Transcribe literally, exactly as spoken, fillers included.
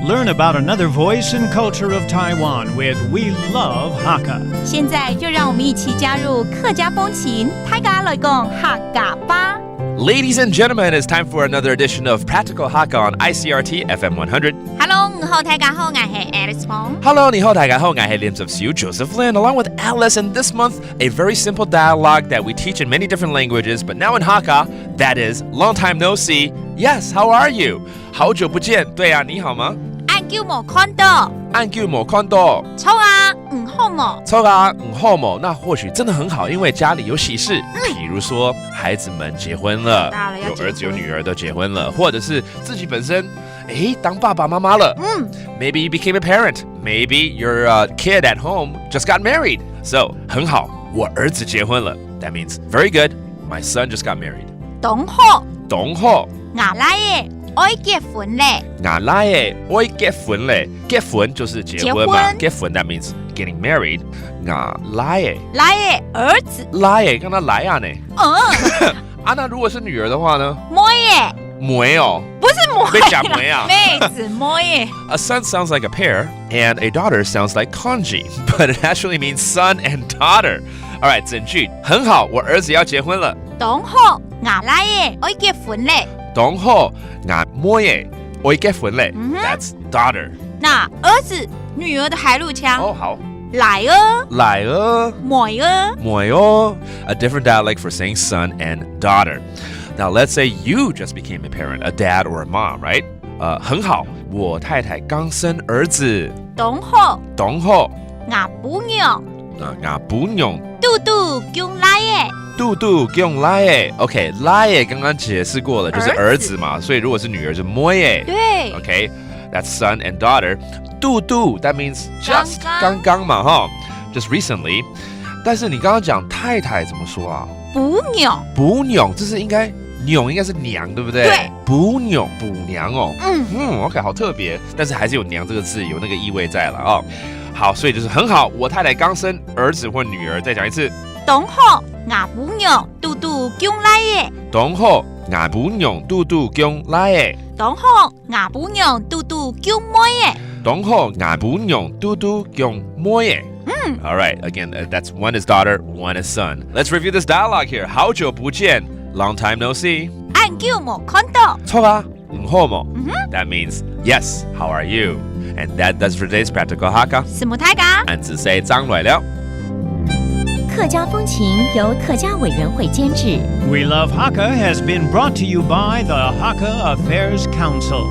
Learn about another voice and culture of Taiwan with We Love Hakka. 现在就让我们一起加入客家风情，大家来讲客家吧。 Ladies and gentlemen, it's time for another edition of Practical Hakka on I C R T F M one hundred. Hello，你好，大家好，我是 Alice Pong。 Hello, 你好，大家好，我是 Lim Sub Siu Joseph Lin, along with Alice. And this month, a very simple dialogue that we teach in many different languages, but now in Hakka, that is, long time no see. Yes, how are you? 好久不见，对啊，你好吗？恁久无看到，恁久无看到，错啊，你好无？错啊，你好无？那或许真的很好，因为家里有喜事，比如说孩子们结婚了，大了要有儿子有结婚女儿都结婚了，或者是自己本身，诶，当爸爸妈妈了。嗯， Maybe you became a parent. Maybe your uh, kid at home just got married. So 很好，我儿子结婚了。That means very good. My son just got married. 当好，当好，我倈仔爱结婚咧。我倈仔爱结婚咧。结婚就是结婚嘛。结婚。结婚 that means getting married. 我倈仔，倈仔儿子，倈仔，刚刚来啊呢。嗯，啊，那如果是女儿的话呢？妹仔，妹哦，不是妹仔啦，被讲妹啊。妹子妹仔。 A son sounds like a pear, and a daughter sounds like kanji, but it actually means son and daughter. All right, 整句很好，我儿子要结婚了。当好，我倈仔爱结婚咧。当好，我妹仔爱结婚咧。嗯哼。 That's daughter. 那儿子、女儿的海陆腔，哦，好，倈仔、倈仔，妹仔。妹仔。A different dialect for saying son and daughter. Now let's say you just became a parent, a dad or a mom, right? 呃，很好，我太太刚生儿子。当好，当好，我餔娘，啊，我餔娘，拄拄降倈仔。拄拄降倈仔。OK，倈仔刚刚解释过了，就是儿子。儿子嘛，所以如果是女儿是妹仔。对， Okay, that's son and daughter. 拄拄 that means just 刚刚。刚刚嘛哈，just recently. 但是你刚刚讲太太怎么说啊？餔娘，餔娘，这是应该娘应该是娘对不对？对，餔娘，餔娘哦。嗯，嗯，OK，好特别，但是还是有娘这个字，有那个意味在了哦。好，所以就是很好，我太太刚生儿子或女儿，再讲一次。当好，我餔娘拄拄降倈仔。当好，我餔娘拄拄降倈仔。当好，我餔娘拄拄降妹仔。当好，我餔娘拄拄降妹仔。嗯。 All right, again, uh, that's one is daughter, one is son. Let's review this dialogue here. 好久不见, long time no see. 恁久无看到。错啊，你好無？嗯哼。 That means yes, how are you? And that does for today's Practical Hakka. 承蒙大家。恁仔細，正來尞。客家风情由客家委员会监制。 We Love Hakka has been brought to you by the Hakka Affairs Council.